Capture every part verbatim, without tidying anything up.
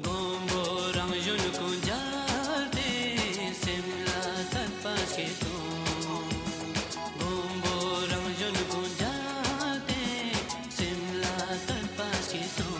མགོན་པོ་རང་བཞིན་ཀུན་མཇལ་ཏེ་སེམས་ལ་དད་པ་སྐྱེས་སོ། མགོན་པོ་རང་བཞིན་ཀུན་མཇལ་ཏེ་སེམས་ལ་དད་པ་སྐྱེས་སོ།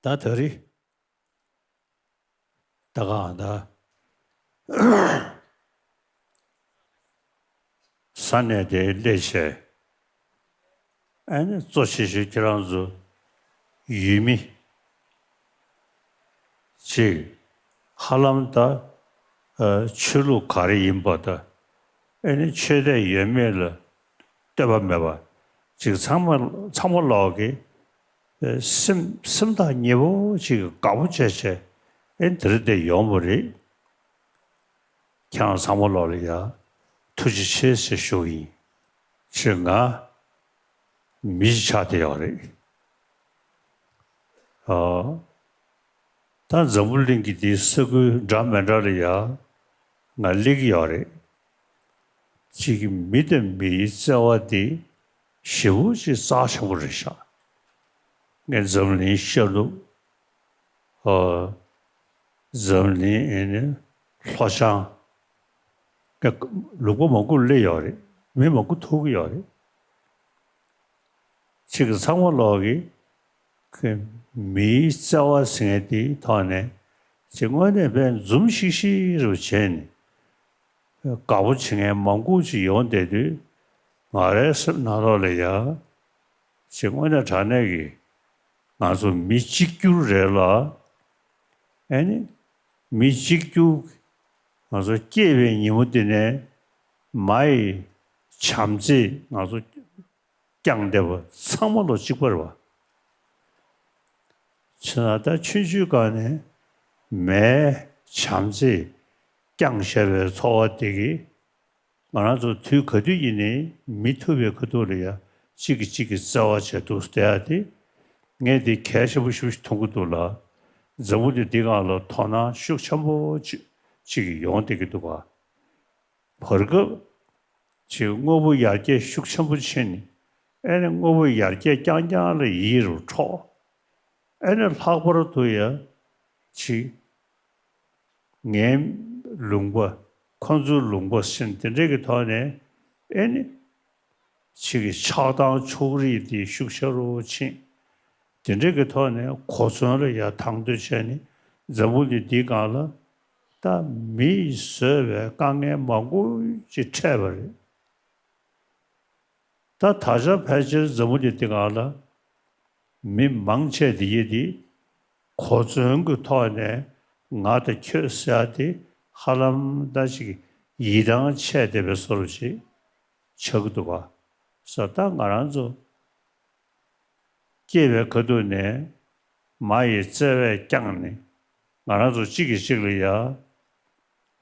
ད་ད་རེས་ད་གང་ད། ས་གནས་དེར་སླེབས་བྱས། ཨ་ནི་གཙོ་ཆེ་ཤོས་ཁྱེད་རང་ཚོ་ཡུལ་མི་ཅིག་ཧ་ལམ་ད་ཨ་ཆོས་ལུགས་ག་རེ་ཡིན་པ་ད། ཨ་ནི་ཆོས་དད་ཡོད་མེད་ལ་ལྟོས་པ་མེད་པ་ཅིག་ཚང་མ་ཚང་མ་ལོག་གི་ཨ་སེམས་སེམས་ཐག་ཉེ་པོ་ཅིག་དགའ་པོ་བྱས་བྱས་ཨ་ནི་དེ་རིང་འདིར་ཡོང་བ་རེད། ཁྱེད་རང་ཚང་མ་ལོག་ལ་ཡ་ཐུགས་རྗེ་ཆེ་ཞེས་ཞུ་གི་ཡིན། ཅེས་ང་མི་ཞིག་ཆགས་བསྡད་ཡོད་རེད། ཨ། ད་འཛམ་བུ་གླིང་གི་འདིའི་ས་ཁུལ་འདྲ་མི་འདྲ་ལ་ཡ་ང་སླེབས་ཀྱི་ཡོད་རེད། གཅིག་གི་མི་དང་མི་ཡི་བརྩེ་བ་འདི་ཞེ་པོ་ཅིག་རྩ་ཆེན་པོ་རེད་ཤག་ངས་འཛམ་གླིང་ཤར་ནུབ། ཨ། འཛམ་གླིང་ཨེ་ནི་ལྷོ་བྱང་། ཀ་ལུང་པ་མང་པོ་སླེབས་ཡོད་རེད། མི་མང་པོ་ཐུག་གི་ཡོད་རེད། ཅིག་གི་ཚང་མ་ལོག་གི་ཁོས་མིའི་བརྩེ་བ་ཟེར་མཁན་དེའི་ཐོག་ནས་ཅིག་དངོས་གནས་དཔེ་འཛུམ་ཤིག་ཤིག་རུ་བྱས་ནས་དགའ་པོ་བྱེད་མཁན་མང་པོ་ཅིག་ཡོང་བསྡད་དུས། ང་རའི་སེམས་ནང་ལོགས་ལ་ཡ་ཅིག་དངོས་གནས་དྲང་གནས་ཀྱི་ང་ཚོ་མི་གཅིག་གྱུར་རེད་ལ། ཨེ་ནི་མི་གཅིག་གྱུར། ང་ཚོ་སྐྱེས་པའི་ཉིན་མོ་དེ་ནས་མ་ཡི་བྱམས་བརྩེས་ང་ཚོ་བསྐྱངས་བསྡད་པ་ཚང་མ་ལོ་གཅིག་པ་རེད་བ། བྱས་ན་ད་ཆུང་ཆུང་སྒང་ནས་མའི་བྱམས་བརྩེས་བསྐྱངས་བཞག་པའི་ཚོར་བ་དེ་གིས། ང་རང་ཚོ་དུས་ག་དུས་ཡིན་ནའི་མི་ཐུག་པའི་ཁ་ཐུག་ལ་ཡ་གཅིག་གིས་གཅིག་གི་བརྩེ་བ་བྱས་འདུག་བསྡད་ཡ་དེ། ངས་འདི་གལ་ཆེན་པོ་ཞེ་པོ་ཞིག་མཐོང་གི་འདུག་ལ། འཛམ་བུ་གླིང་འདི་སྒང་ལ་དོ་སྣང་ཤུགས་ཆེན་པོ་ཅིག་ཅིག་ཡོང་བསྡད་ཀྱི་འདུག་ག། བར་སྐབས་ཅིག་དངོས་པོ་ཡར་རྒྱས་ཤུགས་ཆེན་པོ་ཕྱིན་ནས། ཨེ་ནི་དངོས་པོ་ཡར་རྒྱས་རྐྱང་རྐྱང་ལ་ཡིད་རུ་འཕྲོག་ཨེ་ནི་ལྷག་པར་དུ་ཡ་ཅིག་ངའི་ལུང་པ། ཁོ་ཚོའི་ལུང་པ་ཟེར་དེ་འདྲས་ཀྱི་ཐོག་ནས། ཨེ་ནི་ཅིག་གི་ཆགས་སྡང་ཕྱོགས་རིས་དེ་ཤུགས་ཆེ་རུ་ཕྱིན། དེ་འདྲས་ཀྱི་ཐོག་ནས་གོ་མཚོན་ལ་ཡ་དང་དོད་བྱས་ནས་འཛམ་བུ་གླིང་འདིའི་སྒང་ལ་ད་མིས་བཟོས་པའི་དཀའ་ངལ་མང་པོ་ཅིག་འཕྲད་པ་རེད། ད་ད་ཆ་ཕལ་ཆེར་འཛམ་བུ་གླིང་འདི་སྒང་ལ་མི་མང་ཆེ་དེ་ཡིན་དེ། གོ་མཚོན་གྱི་ཐོག་ནས་ང་དང་ཁྱོད་ཟེར་ཡ་དེ་ཧ་ལམ་ད་ཅིག་ཡིད་ཐང་ཆད་བསྡད་པའི་བཟོ་འདྲ་ཅིག་ཆགས་ཀྱི་འདུག་ག། ས་ད་ང་རང་ཚོ་སྐྱེས་པའི་ཁ་ཐུག་ནས་མ་ཡི་བརྩེ་བས་བསྐྱངས་ནས། ང་རང་ཚོ་གཅིག་གིས་གཅིག་ལ་ཡ་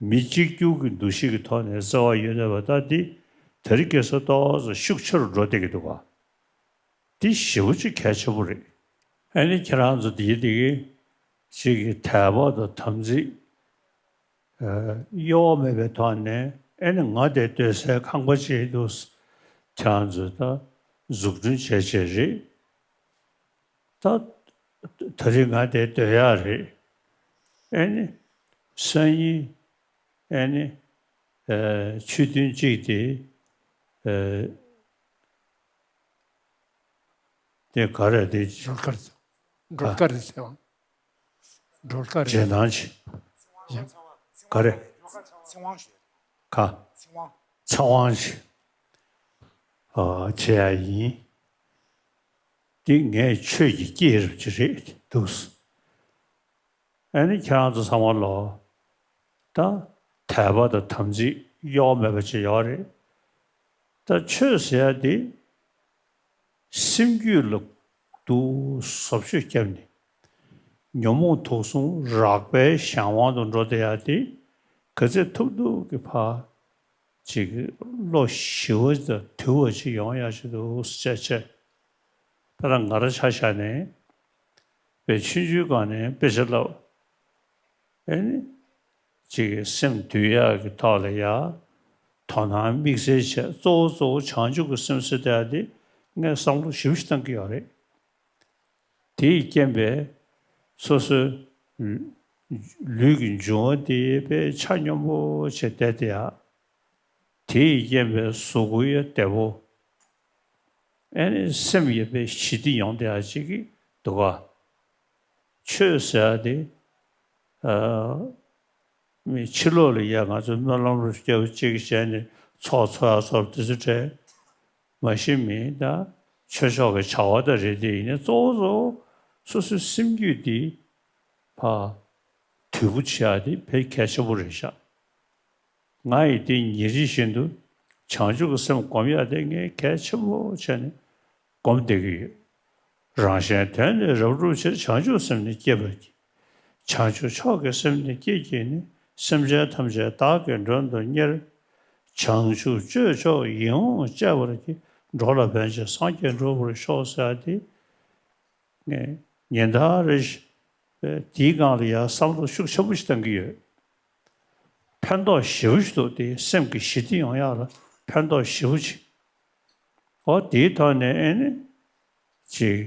མི་གཅིག་གྱུར་གྱི་འདུ་ཤེས་ཀྱི་ཐོག་ནས་བརྩེ་བ་ཡོད་བསྡད་པ་ད་འདི་དེ་རིང་ཁ་སང་ཏོག་ཙམ་ཤུགས་ཆེ་རུ་འགྲོ་བསྡད་ཀྱི་འདུག་ག། འདི་ཞེ་པོ་ཅིག་གལ་ཆེན་པོ་རེད། ཨ་ནི་ཁྱེད་རང་ཚོ་འདིའི་འདི་གི་ཅིག་གི་དད་པ་དང་དམ་ཚིག་ཨ་གཡོ་བ་མེད་པའི་ཐོག་ནས། ཨ་ནི་ང་དེ་སྡོད་སའི་ཁང་པ་ཅིག་འདུག། ཁྱེད་རང་ཚོས་ད་འཛུགས་སྐྲུན་བྱས་བྱས་རེད། ད་ད་རེས་ང་དེ་སྡོད་ཡག་རེད། ཨ་ནི་སང་ཉིན་ཨ་ནི་ཨ་ཆོས་ཐུན་གཅིག་དེ་ཨ་དེ་ག་རེ་དེ། སྒྲོལ་དཀར། སྒྲོལ་དཀར་རེད་ཟེར་བ། སྒྲོལ་དཀར་རེད། རྗེས་གནང་ཆེ། ཡིན། ག་རེ། ཚེ་དབང་ཞུ། ག། ཚེ་དབང་། ཚེ་དབང་ཞུ། ཨ་བྱེད་ཡ་ཡིན། འདི་ངའི་ཆོས་ཀྱི་སྐྱེས་རབས་ཅིག་རེད་འདུག། ཨ་ནི་ཁྱེད་རང་ཚོ་ཚང་མ་ལོ། ད་དད་པ་དང་དམ་ཚིག་གཡོ་བ་མེད་པ་ཅིག་ཡོད་རེད། ད་ཆོས་ཟེར་ཡ་དེ་སེམས་རྒྱུད་ལ་དུ་བཟོ་བཅོས་བརྒྱབ་ནས་ཉོན་མོངས་དུག་གསུམ་རགས་པའི་གཞན་དབང་དུ་འགྲོ་བསྡད་ཡ་དེ་ག་ཚད་ཐུབ་ཐུབ་ཀྱི་ཕར་ཅིག་བློ་ཞི་བ་དང་དུལ་བ་ཅིག་ཡོང་ཡ་ཞིག་འདུག་ཟེར་བྱས། ད་ལྟ་ང་རང་ཆ་བཞག་ནས་དཔེ་ཆུང་ཆུང་སྒང་ནས་དཔེ་ཆ་བསླབ། ཨེ་ནི་ཅིག་སེམས་འདུལ་ཡག་གི་ཐོག་ལ་ཡ་དོ་སྣང་དམིགས་བསལ་བྱས། གཙོ་བོ་གཙོ་བོ་བྱང་ཆུབ་ཀྱི་སེམས་ཟེར་ཡ་དེ་ངས་བསམ་བློ་ཞེ་པོ་ཞིག་བཏང་གི་ཡོད་རེད། དེ་ཡི་རྐྱེན་པས་སོ་སོའི་ལུས་ཀྱི་འབྱུང་བ་དེ་དཔེ་ཆ་སྙོམས་པོ་བྱས་བསྡད་དེ་ཡ། དེ་ཡི་རྐྱེན་པས་གཟུགས་པོ་ཡང་བདེ་པོ། ཨེ་ནི་སེམས་ཡང་དཔེ་ཞི་བདེ་ཡོང་བསྡད་ཡ་ཅིག་གི་འདུག་ག། ཆོས་ཟེར་ཡ་དེ་ཨ་མི་ཕྱི་ལོགས་ལ་ཡ་ང་ཚོ་སྨོན་ལམ་རུ་སྐྱབས་གཅིག་བྱས་ནས་ཚོགས་འཚོགས་ཡ་སོགས་དེ་ཚོ་འདྲ། མ་གཞི་མི་ད་ཆོས་ཕྱོགས་ཀྱི་བྱ་བ་དང་རེད་དེ། ཡིན་ནའི་གཙོ་བོ་གཙོ་བོ་སོ་སོའི་སེམས་རྒྱུད་འདི་ཕར་དུལ་པོ་བྱེད་ཡ་དེ་དཔེ་གལ་ཆེན་པོ་རེད་ཤག། ང་ཡིས་དེ་ཉིན་རེ་བཞིན་དུ་བྱང་ཆུབ་ཀྱི་སེམས་སྒོམ་ཡ་དེ་ངས་གལ་ཆེན་པོ་བྱས་ནས་སྒོམ་བསྡད་ཀྱི་ཡོད། རང་གཞན་དོན་ནི་རབ་བསྒྲུབ་ཕྱིར། བྱང་ཆུབ་སེམས་ནི་བསྐྱེད་པར་བགྱི། བྱང་ཆུབ་མཆོག་གི་སེམས་ནི་བསྐྱེད་བགྱིས་ནས། སེམས་ཅན་ཐམས་ཅད་བདག་གིས་མགྲོན་དུ་གཉེར། བྱང་ཆུབ་སྤྱོད་མཆོག་ཡིད་འོང་སྤྱད་པར་བགྱི། འགྲོ་ལ་ཕན་ཕྱིར་སངས་རྒྱས་འགྲུབ་པར་ཤོག་ཟེར་ཏེ། ངས་ཉིན་ལྟར་རེ་བཞིན་དེའི་སྒང་ལ་ཡང་བསམ་བློ་ཤུགས་ཆེན་པོ་ཞིག་བཏང་གི་ཡོད། ཕན་ཐོགས་ཞེ་པོ་ཞིག་འདུག། དེ་སེམས་ཀྱི་ཞི་བདེ་ཡོང་ཡག་ལ་ཕན་ཐོགས་ཞེ་པོ་ཅིག། འོ་དེའི་ཐོག་ནས་ཨེ་ནི་ཅིག་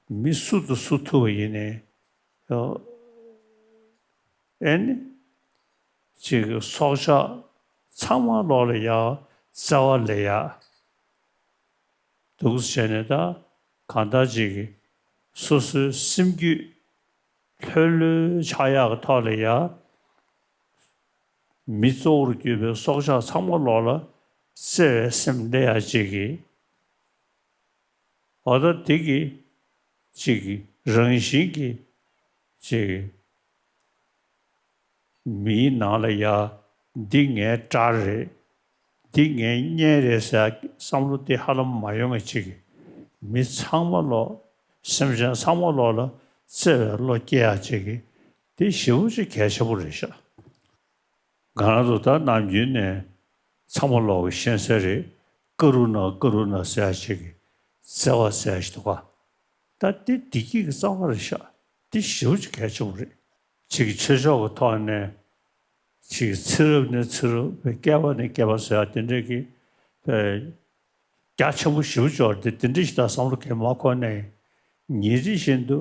མི་སུ་དང་སུ་ཐུག་པ་ཡིན་ནའི། ཨེ་ནི་ཅིག་སྲོག་ཆགས་ ཚང་མ་ལོག་ལ་ཡ་བརྩེ་བ་ལས་ཡ། འདུག་སེ་བྱས་ནས་ད་གང་ལྟར་ཅིག་སོ་སོའི་སེམས་རྒྱུད་ལྷོད་ལྷོད་ཆགས་ཡག་གི་ཐོག་ལ་ཡ། མི་གཙོ་བོར་གྱུར་པའི་སྲོག་ཆགས་ཚང་མ་ལོག་ལ་བརྩེ་བའི་སེམས་སླེབས་ཡག་ཅིག་གི། འོ་ད་དེ་གི་ཅིག་གི་རང་བཞིན་གྱི་ཅིག་གི་མིའི་ནང་ལ་ཡ། འདི་ངའི་དགྲ་རེད། འདི་ངའི་གཉེན་རེད་ཟེར་བསམ་བློ་དེ་ཧ་ལམ་མ་ཡོང་བའི་ཅིག་གི་མི་ཚང་མ་ལོག་སེམས་ཅན་ཚང་མ་ལོག་ལ་བརྩེ་བའི་བློ་སྐྱེ་ཡག་ཅིག་གི་དེ་ཞེ་པོ་ཅིག་གལ་ཆེན་པོ་རེད་ཤག་ང་རང་ཚོ་ད་ནམ་རྒྱུན་ནས་ཚང་མ་ལོག་གི་ཤེས་གསལ་རེད། ཀ་རུ་ན་ཀ་རུ་ན་ཟེར་ཡག་ཅིག་གི་བརྩེ་བ་ཟེར་ཡག་ཅིག་འདུག་ག་ད་དེ་བདེ་སྐྱིད་ཀྱི་རྩ་བ་རེད་ཤག་དེ་ཞེ་པོ་ཅིག་གལ་ཆེན་པོ་རེད། ཅིག་ཆོས་ཕྱོགས་ཀྱི་ཐོག་ནས་ཅིག་ཚེ་རབས་ནས་ཚེ་རབས་བསྐལ་པ་ནས་བསྐལ་པ་ཟེར་ཡག་དེ་འདྲས་ཀྱི་རྒྱ་ཆེན་པོ་ཞེ་པོ་ཅིག་ཡོད་རེད། དེ་དེ་འདྲས་ཞིག་ད་བསམ་བློ་གང་མ་འཁོར་ནའི་ཉིན་རེ་བཞིན་དུ་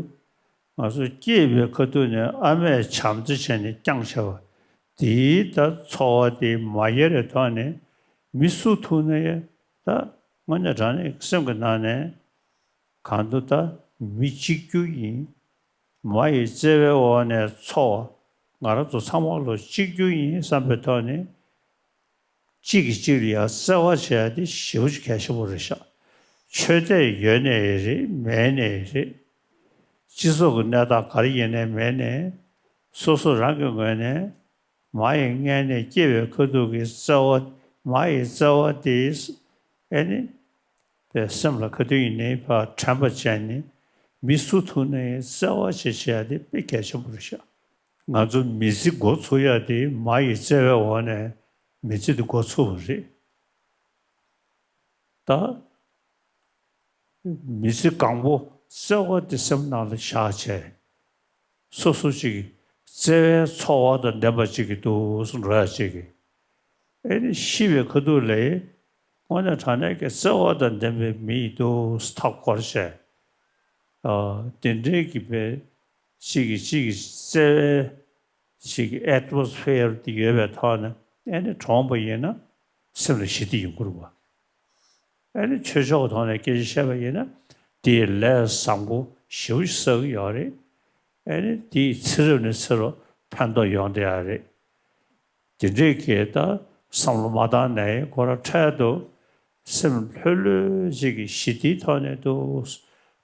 ང་ཚོ་སྐྱེས་པའི་ཁ་ཐུག་ནས་ཨ་མས་བྱམས་བརྩེ་བྱས་ནས་བསྐྱངས་བྱས་པ་དེའི་ད་ཚོར་བ་དེ་མ་ཡལ་བའི་ཐོག་ནས་མི་སུ་ཐུག་ན་ཡང་ད་དངོས་གནས་དྲང་གནས་སེམས་ཀྱི་ནང་ནས་གང་དུ་ད་མི་གཅིག་གྱུར་ཡིན། མ་ཡི་བརྩེ་བའི་འོག་ནས་འཚོ་བ། ང་རང་ཚོ་ཚང་མ་ལོ་གཅིག་གྱུར་ཡིན་བསམ་པའི་ཐོག་ནས། གཅིག་གིས་གཅིག་ལ་ཡང་བརྩེ་བ་བྱེད་ཡ་དེ་ཞེ་པོ་ཅིག་གལ་ཆེན་པོ་རེད་ཤག་ཆོས་དད་ཡོད་ནའི་རེད། མེད་ནའི་རེད། སྤྱི་ཚོགས་ཀྱི་གནས་སྟངས་ག་རེ་ཡིན་ནའི་མེད་ནའི། སོ་སོ་རང་གི་ངོས་ནས་མ་ཡི་མངལ་ནས་སྐྱེས་པའི་ཁ་ཐུག་གི་བརྩེ་བ། མ་ཡི་བརྩེ་བ་དེ་ཨེ་ནི། པའི་སེམས་ལ་ག་དུས་ཡིན་ནའི་ཕར་དྲན་པ་བྱས་ནས་མི་སུ་ཐུག་ནའི་བརྩེ་བ་བྱེད་བྱེད་ཡ་དེ་དཔེ་གལ་ཆེན་པོ་རེད་ཤག་ང་ཚོ་མི་ཚེ་འགོ་ཚུགས་ཡ་དེ་མ་ཡི་བརྩེ་བའི་འོག་ནས་མི་ཚེ་དེ་འགོ་ཚུགས་པ་རེད། ད་མི་ཚེ་གང་པོ་བརྩེ་བ་དེ་སེམས་ནང་ལ་བཞག་བྱས། སོ་སོ་ཅིག་བརྩེ་བའི་ཚོར་བ་དང་ལྡན་པ་ཅིག་གི་འདུག་སེ་འགྲོ་ཡ་ཅིག་གི་ཨེ་ནི་ཤི་བའི་ཁ་ཐུག་ལ་དངོས་གནས་དྲང་གནས་ཀྱི་བརྩེ་བ་དང་ལྡན་པའི་མི་ཡི་འདུག་སེ་མཐའ་བསྐོར་བྱས། ཨ། དེ་འདྲའི་གི་པའི་ཅིག་གི་ཅིག་གི་བརྩེ་བའི་ཅིག་གི་ཨེ་ཊི་མོ་སི་ཕི་ཡར་དེ་ཡོད་པའི་ཐོག་ནས་ཨེ་ནི་གྲོངས་པ་ཡིན་ན་སེམས་ལ་ཞི་བདེ་ཡོང་གི་རེད་པ། ཨ་ནི་ཆོས་ཕྱོགས་ཀྱི་ཐོག་ནས་སྐད་ཆ་བཤད་པ་ཡིན་ན་དེའི་ལས་བཟང་པོ་ཞེ་པོ་ཞིག་བསགས་ཀྱི་ཡོད་རེད། ཨ་ནི་དེའི་ཚེ་རབས་ནས་ཚེ་རབས་ཕན་ཐོགས་ཡོང་བསྡད་ཡོད་རེད། དེ་འདྲའི་གི་ད་བསམ་བློ་མ་བཏང་ནའི་ཁོ་རང་འཕྲལ་དུ་སེམས་ལྷོད་ལྷོད་ཅིག་གི་ཞི་བདེའི་ཐོག་ནས་འདུག་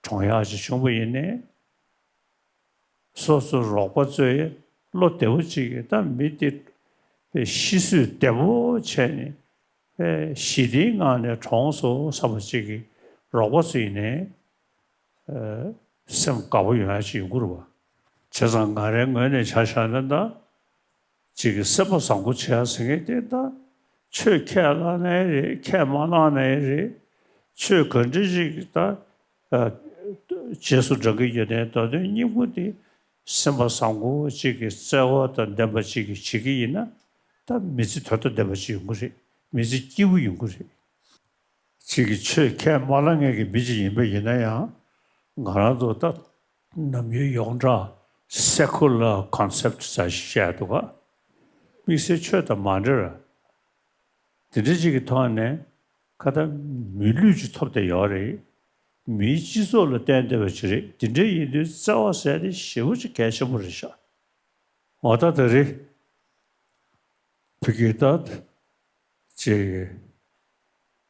གྲོངས་ཡག་ཅིག་བྱུང་བ་ཡིན་ནའི། སོ་སོའི་རོགས་པ་ཚོས་བློ་བདེ་པོ་ཅིག་གིས་ད་མི་དེ་པའི་ཤི་གསོས་བདེ་པོ་བྱས་ནས་པའི་ཞི་བདེའི་ངང་ནས་གྲོངས་སོང་བསམ་པ་ཅིག་གིས་རོགས་པ་ཚོ་ཡིན་ནའི་ཨ་སེམས་དགའ་པོ་ཡོང་ཡ་ཅིག་ཡོང་གི་རེད་པ། བྱས་ཙང་ང་རའི་ངོས་ནས་ཆ་བཞག་ན་ད། ཅིག་གི་སེམས་པ་བཟང་པོ་བྱེད་ཡ་ཟེར་མཁན་དེ་ད་ཆོས་ཁས་བླངས་ནའི་རེད། ཁས་མ་བླངས་ནའི་རེད། ཆོས་ག་འདྲ་ཅིག་ད་ཨ་རྗེས་སུ་འབྲང་གི་ཡོད་ནའི་མདོ་དོན་སྙིང་པོ་དེ་སེམས་པ་བཟང་པོ་ཅིག་གི་བརྩེ་བ་དང་ལྡན་པ་ཅིག་གིས་བྱེད་ཀྱི་ཡིན་ན་ད་མི་ཚེ་དོན་དང་ལྡན་པ་ཅིག་ཡོང་གི་རེད། མི་ཚེ་སྐྱིད་པོ་ཡོང་གི་རེད། ཅིག་གི་ཆོས་ཁས་མ་བླངས་མཁན་གྱི་མི་ཅིག་ཡིན་པ་ཡིན་ན་ཡང་ང་རང་ཚོ་ད་ནམ་རྒྱུན་ཡོངས་གྲགས་སེ་ཀུ་ལར་ཀོན་སེབ་ཊི་ཟེར་ཞིག་བཤད་འདུག་ག་དམིགས་བསལ་ཆོས་དང་མ་འབྲེལ་བ། དེ་འདྲ་ཅིག་གི་ཐོག་ནས་ཁ་ད་མི་ལུས་ཅིག་ཐོབ་བསྡད་ཡོད་རེད། མིའི་སྤྱི་ཚོགས་ལ་བརྟེན་བསྡད་པ་ཅིག་རེད། དེ་འདྲ་ཡིན་དུས་བརྩེ་བ་ཟེར་དེ་ཞེ་པོ་ཅིག་གལ་ཆེན་པོ་རེད་ཤག་འོ་ད་ད་རེད། བུ་གུ་ད་ཅིག་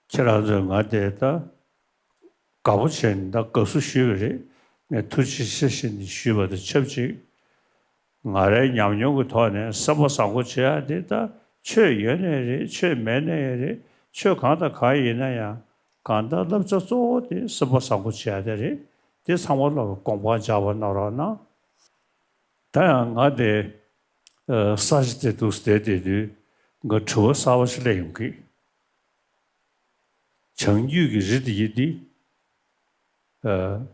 ཁྱེད་རང་ཚོས་ང་དེ་ད་དགའ་པོ་བྱས་ནས་ད་དགའ་བསུ་ཞུས་པ་རེད། ངས་ཐུགས་རྗེ་ཆེ་ཞུས་ནས་ཞུས་པ་དང་ཆབས་ཅིག་ང་རའི་ཉམས་མྱོང་གི་ཐོག་ནས་སེམས་པ་བཟང་པོ་བྱེད་ཡ་དེ་ད་ཆོས་ཡོད་ནའི་རེད། ཆོས་མེད་ནའི་རེད། ཆོས་གང་དང་གང་ཡིན་ན་ཡང་གང་ལྟར་བསླབ་བྱ་གཙོ་བོ་དེ་སེམས་པ་བཟང་པོ་བྱེད་ཡ་དེ་རེད། དེ་ཚང་མ་ལ་དགོངས་པ་འཇགས་པ་གནང་རོགས་གནང་། ད་ཡང་ང་དེ་ས་ཆ་དེ་འདུག་སེ་བསྡད་དུས་ང་དྲི་བ་གསར་པ་ཞིག་སླེབས་ཡོང་གི། བྱང་རྒྱུད་ཀྱི་རི་དེ་ཡིན་ཏེ། ཨ།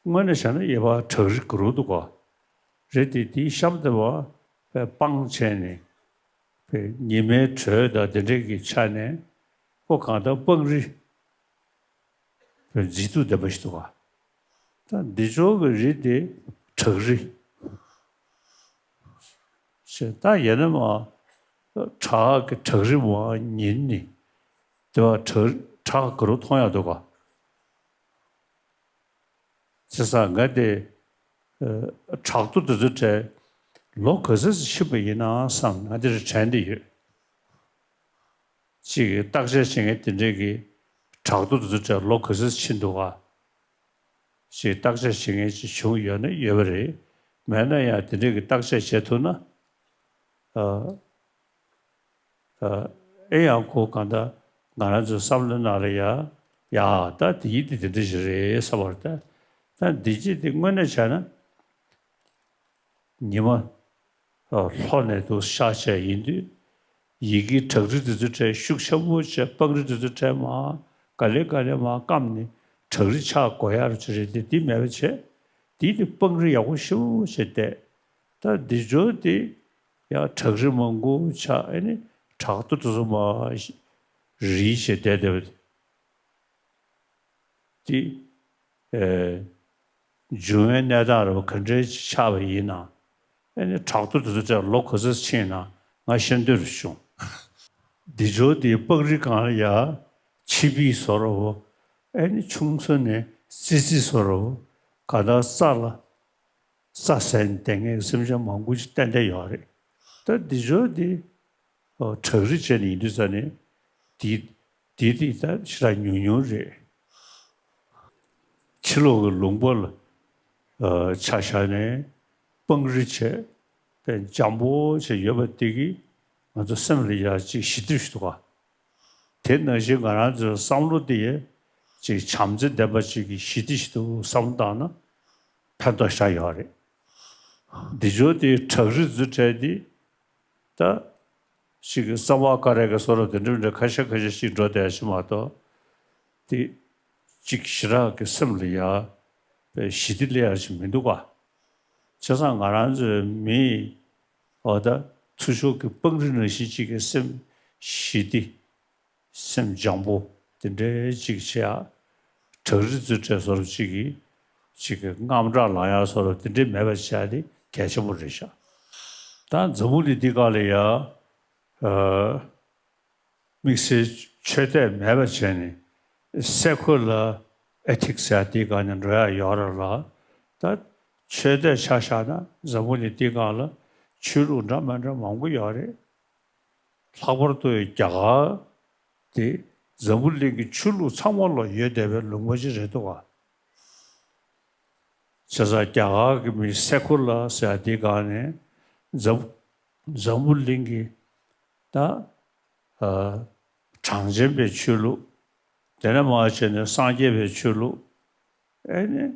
དངོས་གནས་བྱས་ན་ཡེ་བ་བྲག་རི་གུ་རུ་འདུག་གོ། རི་དེ་དེའི་གཤམ་དེ་བ་སྤང་བྱས་ནས་ཉི་མའི་དྲོད་དང་དེ་འདྲས་ཀྱི་ཆ་ནས་ཁོ་གང་ལྟར་སྤང་རི་མཛེས་སྡུག་ལྡན་པ་ཞིག་འདུག་ག་ད་འདི་ཕྱོགས་ཀྱི་རི་དེ་བྲག་རི། ཞེས་ད་ཡིན་ན་མ། བྲག་གི་བྲག་རི་མར་ཉིལ་ནས་དེ་བ་བྲག་བྲག་ག་རུ་མཐོང་ཡག་འདུག་ག་བྱས་ཙང་ང་དེ་བྲག་རྡོ་དེ་ཚོའི་གྲས་ལོ་ག་ཚོད་ཅིག་ཕྱིན་པ་ཡིན་ན་བསམ་ང་དེ་རུ་དྲན་བསྡད་ཡོད། ཅིག་གིས་བརྟག་དཔྱད་བྱེད་མཁན་དེ་འདྲས་ཀྱིས་བྲག་རྡོ་དེ་ཚོའི་གྲས་ལོ་ག་ཚོད་ཕྱིན་འདུག་ག་ཅིག་བརྟག་དཔྱད་བྱེད་མཁན་ཅིག་བྱུང་ཡོད་ན་ཡོད་པ་རེད། མེད་ན་ཡང་དེ་འདྲས་ཀྱི་བརྟག་དཔྱད་བྱེད་ཐུབ་ན། ཨ། ཨ། ཨེ་ཡང་ཁོ་གང་ལྟར་ང་རང་ཚོའི་བསམ་བློའི་ནང་ལ་ཡ། ཡ། ད་དེ་ཡིན་དེ་དེ་འདྲ་ཞིག་རེད་བསམ་པ་རེད་ད། ད་འདི་ཅི་དེ་དངོས་གནས་བྱས་ན། ཉི་མ་ལྷོ་ནས་དུ་ཤར་བྱས་ཡིན་དུས། ཡི་གེ་བྲག་རི་དེ་ཚོའི་གྲས་ཤུགས་ཆེན་པོ་བྱས། སྤང་རི་དེ་ཚོའི་གྲས་མར་ག་ལེ་ག་ལེ་མར་སྐམ་ནས་བྲག་རི་ཆགས་དགོས་ཡག་རེད་ཅིག་རེད་དེ། འདི་མེད་པ་བྱས། འདི་དེ་སྤང་རི་ཡག་པོ་ཞེ་པོ་ཅིག་བལྟས། ད་འདི་ཇོ་དེ་ཡང་བྲག་རི་མང་པོ་ཆགས། ཨ་ནི་བྲག་རྡོ་དེ་ཚོ་མར་རིལ་བྱས་བསྡད་བསྡད་པ་དེ། དེ། ཨེ། འབྱུང་བའི་གནས་སྟངས་རེ་བ་ག་འདྲའི་ཆགས་པ་ཡིན་ན། ཨེ་ནི་བྲག་རྡོ་དེ་ཚོ་ལོ་ག་ཚོད་ཕྱིན་ན་ང་ཤེས་འདོད་རུ་བྱུང་། འདི་ཇོ་དེའི་སྤང་རི་སྒང་ལ་ཡ་ཆི་བིས་བཟོ་རོ། ཨེ་ནི་ཆུང་ས་ནས་ཙི་ཙི་བཟོ་རོ། ག་ད་ས་ལ། ས་ཟེར་ནས་བསྡད་མཁན་གྱི་སེམས་ཅན་མང་པོ་ཅིག་ཏན་ཏན་ཡོད་རེད། ད་འདི་ཇོ་འདི་བྲག་རི་བྱས་ནས་ཡིན་དུས་ཙ་ནས་འདི་འདི་འདི་ད་ཞེ་དྲག་ཉུང་ཉུང་རེད། ཕྱི་ལོགས་ཀྱི་ལུང་པ་ལ་ཆ་བཞག་ནས་སྤང་རི་བྱས་པའི་འཇམ་པོ་བྱས་ཡོད་པ་འདི་གིས་ང་ཚོ་སེམས་ལ་ཡ་ཅིག་ཞི་བདེ་ཞིག་འདུག་ག་དེ་ནང་བཞིན་ང་རང་ཚོའི་བསམ་བློ་དེ་ཅིག་བྱམས་བརྩེ་ལྡན་པ་ཅིག་གིས་ཞི་བདེ་ཞིག་འདུག་བསམ་བློ་བཏང་ན་ཕན་ཐོགས་ཤ་ཡོད་རེད། འདི་ཇོ་དེའི་བྲག་རི་ཚོའི་གྲས་དེ་ད་ཅིག་གསང་བ་ཀ་ར་གི་བཟོ་འདྲ་དེ་འདྲ་འདྲ་ཁ་ཤས་ཁ་ཤས་ཤིག་འགྲོ་བསྡད་ཡ་ཞིག་མ་གཏོགས། དེ་ཅིག་ཞེ་དྲག་གི་སེམས་ལ་ཡ་པའི་ཞི་བདེ་སླེབས་ཡ་ཞིག་མི་འདུག་ག་བྱས་ཙང་ང་རང་ཚོའི་མི་འོ་ད་ཚུར་ཕྱོགས་ཀྱི་སྤང་རི་ནང་བཞིན་ཅིག་གི་སེམས་ཞི་བདེ། སེམས་སྦྱངས་པོ་དེ་འདྲའི་ཅིག་བྱེད་ཡ། བྲག་རི་ཚོའི་གྲས་བཟོ་འདྲ་ཅིག་གི་ཅིག་གི་དངངས་སྐྲག་ལངས་ཡ་བཟོ་འདྲ་དེ་འདྲའི་མེད་པ་བྱེད་ཡ་དེ་གལ་ཆེན་པོ་རེད་ཤག་ད་འཛམ་བུ་གླིང་འདི་སྒང་ལ་ཡ། ཨ། དམིགས་བསལ་ཆོས་དད་མེད་པ་བྱས་ནས་སེ་ཁུ་ལར་ཨེ་ཐིག་སི་ཟེར་ཡ་དེའི་སྒང་ནས་འགྲོ་ཡ་ཡོད་རེད་ལ། ད་ཆོས་དད་ཆ་བཞག་ན་འཛམ་བུ་གླིང་འདི་སྒང་ལ་ཆོས་ལུགས་འདྲ་མི་འདྲ་མང་པོ་ཡོད་རེད། ལྷག་པར་དུ་རྒྱ་གར་དེ་འཛམ་བུ་གླིང་གི་ཆོས་ལུགས་ཚང་མ་ལ་ཡོད་བསྡད་པའི་ལུང་པ་ཅིག་རེད་འདུག་ག་བྱས་ཙང་རྒྱ་གར་གྱི་མི་སེ་ཁུ་ལར་ཟེར་ཡ་དེའི་སྒང་ནས་འཛམ་འཛམ་བུ་གླིང་གི་ད་ཨ་གྲངས་ཅན་པའི་ཆོས་ལུགས། དེ་ནས་མར་བྱས་ནས་སངས་རྒྱས་པའི་ཆོས་ལུགས། ཨེ་ནི།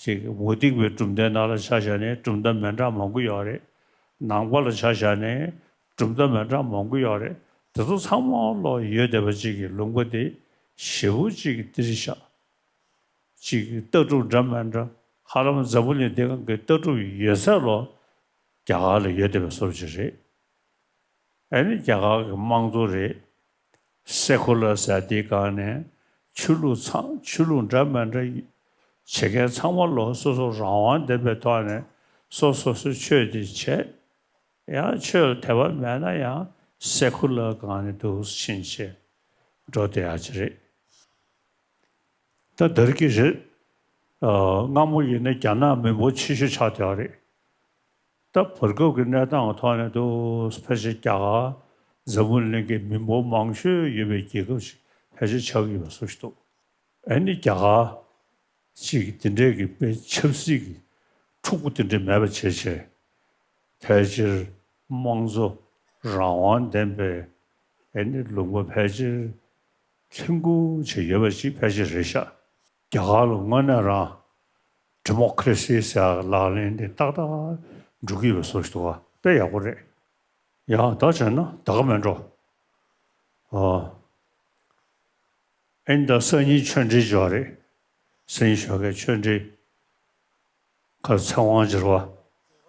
ཅིག་མུ་སྟེགས་པའི་གྲུབ་མཐའི་ནང་ལ་ཆ་བཞག་ནས་གྲུབ་མཐའ་མི་འདྲ་མང་པོ་ཡོད་རེད། ནང་པ་ལ་ཆ་བཞག་ནས་གྲུབ་མཐའ་མི་འདྲ་མང་པོ་ཡོད་རེད། དེ་ཚོ་ཚང་མ་ལོག་ཡོད་བསྡད་པ་ཅིག་གི་ལུང་པ་དེ་ཞེ་པོ་ཅིག་གི་དེ་རེད་ཤག་ཅིག་གི་ལྟ་གྲུབ་འདྲ་མི་འདྲ། ཧ་ལམ་འཛམ་བུ་གླིང་འདི་སྒང་གི་ལྟ་གྲུབ་ཡོད་ཚད་ལོག་རྒྱ་གར་ལ་ཡོད་བསྡད་པའི་བཟོ་འདྲ་ཅིག་རེད། ཨ་ནི་རྒྱ་གར་གྱི་དམངས་གཙོ་རེད། སེ་ཁུ་ལར་ཟེར་དེའི་སྒང་ནས་ཆོས་ལུགས་ཚང་ཆོས་ལུགས་འདྲ་མི་འདྲ་བྱེད་མཁན་ཚང་མ་ལོ་སོ་སོ་རང་དབང་ལྡན་པའི་ཐོག་ནས་སོ་སོ་སོའི་ཆོས་དེ་བྱས། ཡང་ཆོས་ལ་དད་པ་མེད་ན་ཡང་སེ་ཁུ་ལར་སྒང་ནས་འདུག་ཕྱིན་ཆད་འགྲོ་བསྡད་ཡ་ཅིག་རེད། ད་དེ་རིང་གི་རེད། ཨ། སྔ་མོ་ཡིན་ན་རྒྱ་ནག་མི་འབོར་ཆེ་ཤོས་ཆགས་བསྡད་ཡོད་རེད། ད་བར་སྐབས་ཀྱི་གནས་སྟངས་ཀྱི་ཐོག་ནས་དུ་ཕལ་ཆེར་རྒྱ་གར་འཛམ་བུ་གླིང་གི་མི་འབོར་མང་ཤོས་ཡོད་པའི་རྒྱལ་ཁབ་ཅིག་ཕལ་ཆེར་ཆགས་ཀྱི་ཡོད་པ་བཟོ་ཞིག་འདུག་ཨ་ནི་རྒྱ་གར་ཅིག་དེ་འདྲའི་གི་དཔེ་ཆབ་སྲིད་ཀྱི་འཁྲུག་པོ་དེ་འདྲ་མེད་པ་བྱས་བྱས། ཕལ་ཆེར་དམངས་གཙོ་རང་དབང་ལྡན་པའི་ཨ་ནི་ལུང་པ་ཕལ་ཆེར་ལྷིང་ཁུག་ཅིག་ཡོད་པ་ཞིག་ཕལ་ཆེར་རེད་ཤག་རྒྱ་གར་ལ་དངོས་གནས་རང་ཌི་མོ་ཀ་རེ་སི་ཟེར་ཡག་ལག་ལེན་དེ་ཏག་ཏག་འགྲོ་གི་ཡོད་པའི་བཟོ་ཞིག་འདུག་ག་དཔེ་ཡག་པོ་རེད། ཡང་ད་བྱས་ན་ད་ག་མེད་འགྲོ། ཨ། ཨེ་འདི་སང་ཉིན་ཆོས་འབྲེལ་ཅིག་ཡོད་རེད། སང་ཉིན་ཞོགས་ཀའི་ཆོས་འབྲེལ། ཁར་ཚེ་དབང་ཟེར་བ།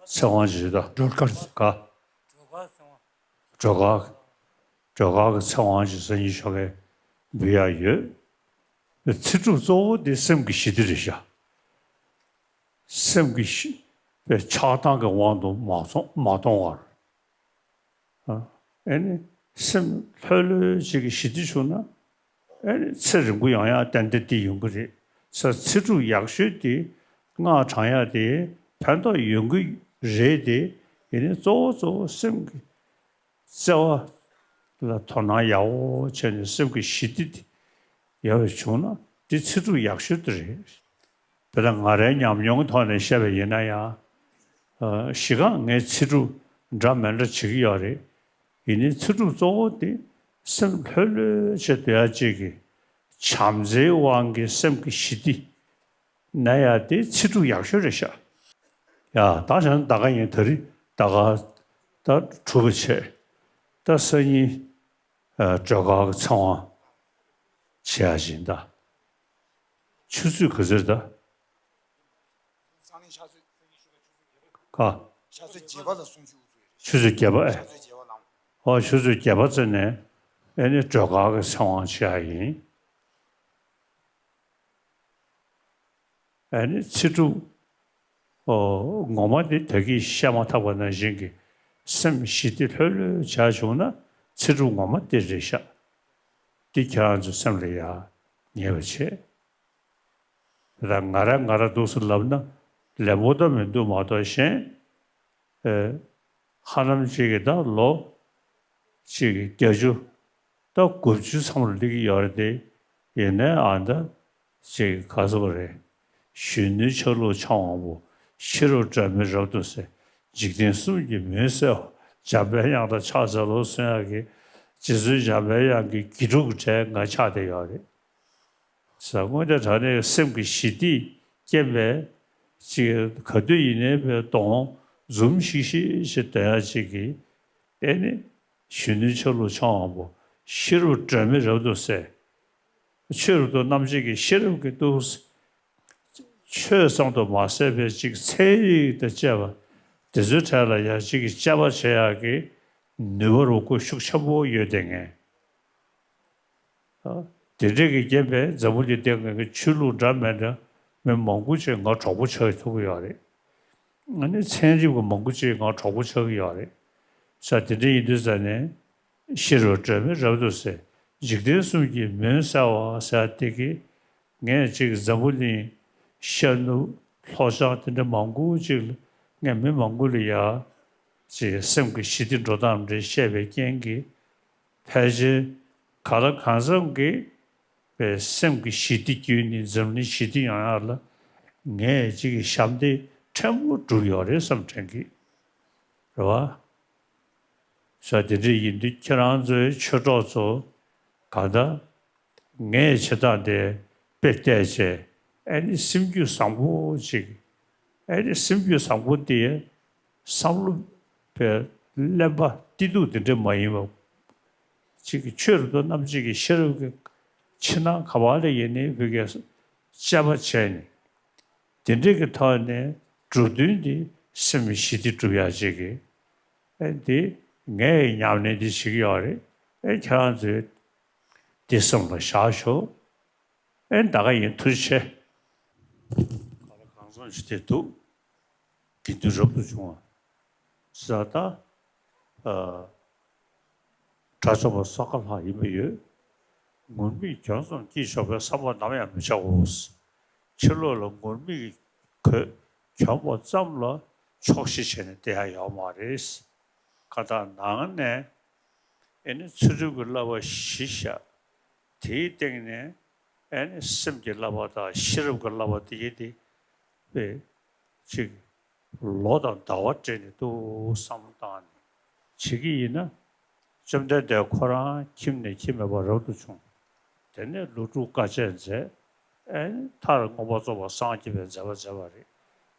ཚེ་དབང་ཟེར་ད། སྒྲོལ་དཀར། ག་སྒྲོལ་དཀར། སྒྲོལ་དཀར་གྱི་ཚེ་དབང་ཅིག་སང་ཉིན་ཞོགས་ཀའི་འབུལ་ཡག་ཡོད། ཚེ་སྒྲུབ་གཙོ་བོ་དེ་སེམས་ཀྱི་ཞི་བདེ་རེད་ཤག་སེམས་ཀྱི་ཞི་བའི་ཆགས་སྡང་གི་དབང་དུ་མ་སོང་མ་གཏོང་བར། ཨ། ཨེ་ནི་སེམས་ལྷོད་ལྷོད་ཅིག་གི་ཞི་བདེ་བྱུང་ན། ཨེ་ནི་ཚེ་རིང་པོ་ཡོང་ཡག་ཏན་ཏན་དེ་ཡོང་གི་རེད། ས་ཚེ་སྒྲུབ་ཡག་ཤོས་དེ་སྔགས་བགྲང་ཡག་དེ་ཕན་ཐོགས་ཡོང་གི་རེད་དེ། ཡིན་ནའི་གཙོ་བོ་གཙོ་བོ་སེམས་ཀྱི་བརྩེ་བ་ལ་དོ་སྣང་ཡག་པོ་བྱས་ནས་སེམས་ཀྱི་ཞི་བདེ་དེ་ཡོད་པ་བྱུང་ན་དེ་ཚེ་སྒྲུབ་ཡག་ཤོས་དེ་རེད། དེ་ལ་ང་རའི་ཉམས་མྱོང་གི་ཐོག་ནས་བཤད་པ་ཡིན་ན་ཡང་། ཨ། གཞི་རྐང་ངས་ཚེ་སྒྲུབ་འདྲ་མི་འདྲ་བྱེད་ཀྱི་ཡོད་རེད། ཡིན་ནའི་ཚེ་སྒྲུབ་གཙོ་བོ་དེ་སེམས་ལྷོད་ལྷོད་བྱས་སྡོད་ཡ་གཅིག་གི་བྱམས་བརྩེའི་དབང་གིས་སེམས་ཀྱི་ཞི་བདེ་ན་ཡ་དེ་ཚེ་སྒྲུབ་ཡག་ཤོས་རེད་ཤག། ཡ། ད་བྱས་ན་ད་ག་ཡིན། ད་རེས་ད་ག་ད་གྲུབ་པ་བྱས། ད་སང་ཉིན་ཨ་སྒྲོལ་དཀར་གྱི་ཚེ་དབང་བྱེད་ཡ་ཡིན་ད། ཆུ་ཚོད་ག་ཚོད་ད། སང་ཉིན་ཤར་ཚོད། ག་ཤར་ཚོད་བརྒྱད་པ་ལ་གསུང་ཆོས་འུ་ཚོ་ཡོད་རེད། ཆུ་ཚོད་བརྒྱད་པ་ཨེ། ཤར་ཚོད་བརྒྱད་པ་ལ། ཨོ། ཆུ་ཚོད་བརྒྱད་པ་ཙམ་ནས་ཨེ་ནི་སྒྲོལ་དཀར་གྱི་ཚེ་དབང་བྱེད་ཡ་ཡིན། ཨེ་ནི་ཚེ་སྒྲུབ་ཨོ་ངོ་མ་དེ་ད་གིན་བཤད་མ་ཐག་པ་ནང་བཞིན་གྱི་སེམས་ཞི་བདེ་ལྷོད་ལྷོད་བྱས་བྱུང་ན་ཚེ་སྒྲུབ་ངོ་མ་དེ་རེད་ཤག། འདི་ཁྱེད་རང་ཚོའི་སེམས་ལ་ཡ་ངེས་པ་བྱེད། ད་ང་ར་ང་ར་འདུག་སེ་ལབ་ན་ལན་པོ་ད་མི་འདུག་མ་གཏོགས་གཞན། ཨེ། ཧ་ལམ་ཅིག་གི་ད་ལོ་ཅིག་གི་བརྒྱད་ཅུ་ད་དགུ་བཅུ་མཚམས་ལ་སླེབས་ཀྱི་ཡོད་རེད་དེ། ཡིན་ནའི་ཨ་ད་ཅིག་ག་ཟེར་དགོས་རེད། གཞོན་ནུའི་ཆ་ལུགས་འཆང་བ་པོ། ཤེས་རབ་སྒྲོན་མེ་རབ་ཏུ་གསལ། འཇིག་རྟེན་གསུམ་གྱི་མུན་སེལ་བ། འཇམ་དཔལ་དབྱངས་དང་ཕྱག་འཚལ་ལོ་གསུང་ཡག་གི། རྗེ་བཙུན་འཇམ་དཔལ་དབྱངས་ཀྱི་དགེ་ཕྲུག་གི་གྲས་ང་ཆགས་བསྡད་ཡོད་རེད། ས་དངོས་གནས་དྲང་གནས་སེམས་ཀྱི་ཞི་བདེ་སྐྱེན་པའི་ཅིག་ག་དུས་ཡིན་ནའི་པའི་གདོང་འཛུམ་ཤིག་ཤིག་ཞིག་སྟོན་ཡ་ཅིག་གི། ཨེ་ནི་གཞོན་ནུའི་ཆ་ལུགས་འཆང་བ་པོ། ཤེས་རབ་སྒྲོན་མེ་རབ་ཏུ་གསལ། ཆོས་རབ་ཏུ་རྣམ་འབྱེད་ཀྱི་ཤེས་རབ་ཀྱི་ཏུ། ཆོས་ཙམ་དུ་མ་ཟད་པའི་ཅིག་ཚན་རིག་དང་བཅས་པ་དེ་ཚོའི་གྲས་ལ་ཡ་ཅིག་གི་དཔྱད་པ་བྱེད་ཡག་གི་ནུས་པ་རུ་ཁོ་ཤུགས་ཆེན་པོ་ཡོད་དེ་ངས། དེ་འདྲས་ཀྱི་རྐྱེན་པས་འཛམ་བུ་གླིང་སྟེང་གི་ཆོས་ལུགས་འདྲ་མི་འདྲ་མི་མང་པོ་ཅིག་ང་གྲོགས་པོ་ཆགས་ཐུབ་ཀྱི་ཡོད་རེད། ཨ་ནི་ཚན་རིག་པ་མང་པོ་ཅིག་ང་གྲོགས་པོ་ཆགས་ཀྱི་ཡོད་རེད། ས་དེ་འདྲས་ཡིན་དུས་ཙ་ནས་ཤེས་རབ་སྒྲོན་མེ་རབ་ཏུ་གསལ། འཇིག་རྟེན་གསུམ་གྱི་མུན་སེལ་བ་ཟེར་དེ་གི་ངས་ཅིག་འཛམ་བུ་གླིང་ཤར་ནུབ་ལྷོ་བྱང་དེ་འདྲ་མང་པོ་ཅིག་ལ་ངས་མི་མང་པོ་ལ་ཡ་ཅིག་སེམས་ཀྱི་ཞི་བདེ་འགྲོ་སྟངས་འདྲ་བཤད་པའི་རྐྱེན་གྱིས། ཕལ་ཆེར་གང་ལ་གང་འཚམ་གྱིས་པའི་སེམས་ཀྱི་ཞི་བདེ་བརྒྱུད་ནས་འཛམ་གླིང་ཞི་བདེ་ཡོང་ཡག་ལ་ངས་ཅིག་གི་ཞབས་འདེགས་ཕྲན་བུ་བསྒྲུབས་ཡོད་རེད་བསམ་དྲན་གྱི་རེད་བ། ས་དེ་འདྲ་ཡིན་དུས་ཁྱེད་རང་ཚོའི་ཆོས་གྲོགས་ཚོ་གང་ལྟར་ངས་བྱེད་སྟངས་དེ་དཔེ་བལྟས་བྱས། ཨེ་ནི་སེམས་རྒྱུད་བཟང་པོ་ཅིག་ཨེ་ནི་སེམས་རྒྱུད་བཟང་པོ་དེ་བསམ་བློ་བའི་གླེན་པ་སྐྱིད་སྡུག་དེ་འདྲ་མ་ཡིན་པ། ཅིག་གི་ཆོས་རབ་ཏུ་རྣམ་འབྱེད་ཀྱི་ཤེས་རབ་ཀྱི་ཕྱི་ནང་ག་བ་ལ་ཡིན་ནའི་བོད་སྐད་དཔྱད་པ་བྱས་ནས། དེ་འདྲས་ཀྱི་ཐོག་ནས་འགྲོ་དོན་འདི་སེམས་ཞི་བདེ་སྒྲུབ་ཡག་ཅིག་གི། ཨེ་འདི་ངས་ཉམས་ལེན་འདི་བྱེད་ཀྱི་ཡོད་རེད། ཨེ་ཁྱེད་རང་ཚོས་འདི་སེམས་ལ་བཞག་ཤོག་ཨེ་ད་ག་ཡིན། ཐུགས་རྗེ་ཆེ། གང་ལ་གང་འཚམ་ཞིག་དེ་འདུག་དགེ་འདུན་རབ་ཏུ་བྱུང་བ། ས་ད། ཨ། དགྲ་བཅོམ་པ་སོ་ཀ་ལྷ་ཡིན་པ་ཡོད། ངུར་སྨྲིག་གྱོན་ཙམ་སྐྱིད་ཆོག་པའི་བསམ་པ་ནམ་ཡང་མི་བྱའོ། ཕྱི་ལོགས་ལ་ངུར་སྨྲིག་གི་གོས་གྱོན་པ་ཙམ་ལ་ཆོག་ཤེས་བྱས་ནས་བསྡད་ཡ་ཡོད་མ་རེད། ཁ་ཏ་ནང་ནས་ཨེ་ནི་ཚུལ་ཁྲིམས་ཀྱི་བསླབ་པ་གཞི་བཞག་དེའི་སྟེང་ནས་ཨེ་ནི་སེམས་ཀྱི་བསླབ་པ་དང་ཤེས་རབ་ཀྱི་བསླབ་པ་དེ་ཡིན་ཏེ། པའི་ཅིག་ལོ་དང་ཟླ་བ་སྤྲད་ནས་འདུག་བསམ་བློ་བཏང་ནས་བྱེད་ཀྱི་ཡིན་ན། བཅོམ་ལྡན་འདས་ཁོ་རང་ཁྱིམ་ནས་ཁྱིམ་མེད་པར་རབ་ཏུ་བྱུང་། དེ་ནས་ལོ་དྲུག་དཀའ་སྤྱད་མཛད། ཨེ་མཐར་མངོན་པར་རྫོགས་པར་སངས་རྒྱས་པའི་མཛད་པ་མཛད་པ་རེད།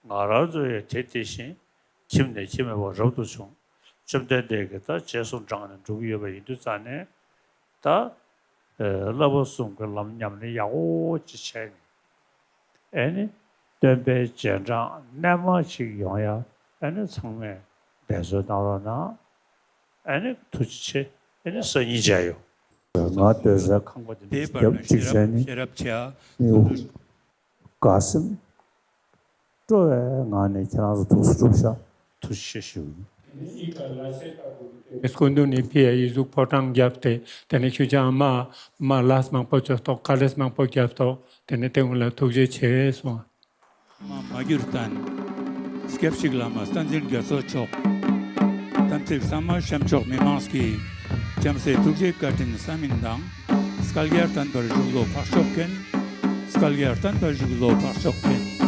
ང་རང་ཚོ་ཡང་དེ་དེ་བཞིན་ཁྱིམ་ནས་ཁྱིམ་མེད་པར་རབ་ཏུ་བྱུང་། བཅོམ་ལྡན་འདས་ཀྱིས་ད་རྗེས་སུ་འབྲངས་ནས་འགྲོ་གི་ཡོད་པ་ཡིན་དུས་ཙང་ནས། ད། ཨེ་བསླབ་པ་གསུམ་གྱི་ལམ་ཉམས་ལེན་ཡག་པོ་ཅིག་བྱས་ནས། ཨེ་ནི་སྟོན་པའི་རྗེས་འབྲང་རྣལ་མ་ཅིག་ཡོང་ཡ། ཨེ་ནི་ཚང་མས་འབད་རྩོལ་གནང་རོགས་གནང་། ཨེ་ནི་ཐུགས་རྗེ་ཆེ། ཨེ་ནི་སང་ཉིན་མཇལ་ཡོང་། ང་སྡོད་སའི་ཁང་པ་འདི་འདྲ་རྒྱབ་གཅིག་བྱས་ནས་ནི་དགའ་སེམས་སྤྲོ་བའི་ངང་ནས་ཁྱེད་རང་ཚོ་ཐུགས་སུ་འགྲུབ་ཤག་ཐུགས་རྗེ་ཆེ་ཞུ། སྐུ་མདུན་ནས་ཕི་ཡ་ཡིག་གཟུགས་ཕོ་བྲང་བརྒྱབ་སྟེ། དེ་ནས་ཆོས་རྒྱལ་ཨ་མ་མ་ལགས་མང་པོ་བཅོས་ཐོག་དཀའ་ལས་མང་པོ་བརྒྱབ་ཐོག་དེ་ནས་དེ་སྔོན་ལ་ཐུགས་རྗེ་ཆེ་གསུངས། མ་མ་གྱུར་བརྟན། སྐྱབས་གཅིག་བླ་མ་བསྟན་འཛིན་རྒྱ་མཚོ་མཆོག་དམ་ཚིག་གཙང་མ་བྱམས་མཆོག་མི་མང་གི་བྱམས་བརྩེ་ཐུགས་རྗེ་བཀའ་དྲིན་བསམ་མིན་དང་། བསྐལ་བརྒྱར་བརྟན་པར་བཞུགས་ལོ་འཕགས་མཆོག་མཁྱེན། བསྐལ་བརྒྱར་བརྟན་པར་བཞུགས་ལོ་འཕགས་མཆོག་མཁྱེན།